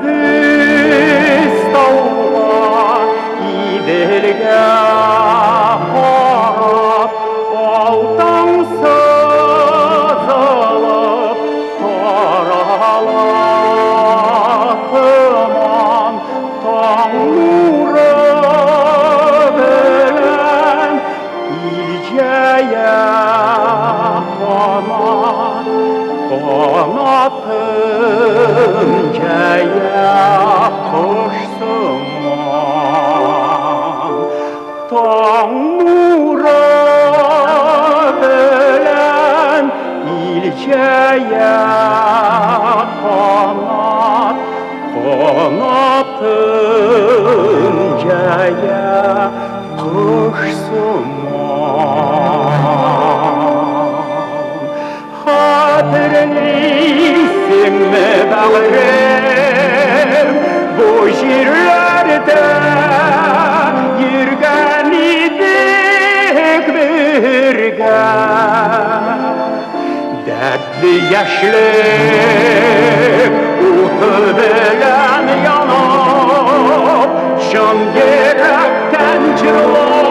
Менәбез тауга, Иделгә карап, Алтын сызылып тарала томан. Таң нуры белән ил җәя канат, канатын җәя кош сыман. Таң нуры белән ил җәя канат, канатын җәя кош сыман. Хәтерлисеңме, бәгърем, бу җирләрдә йөргән идек бергә. Дәртле яшьлек уты белән янып, чын йөрәктән җырлап.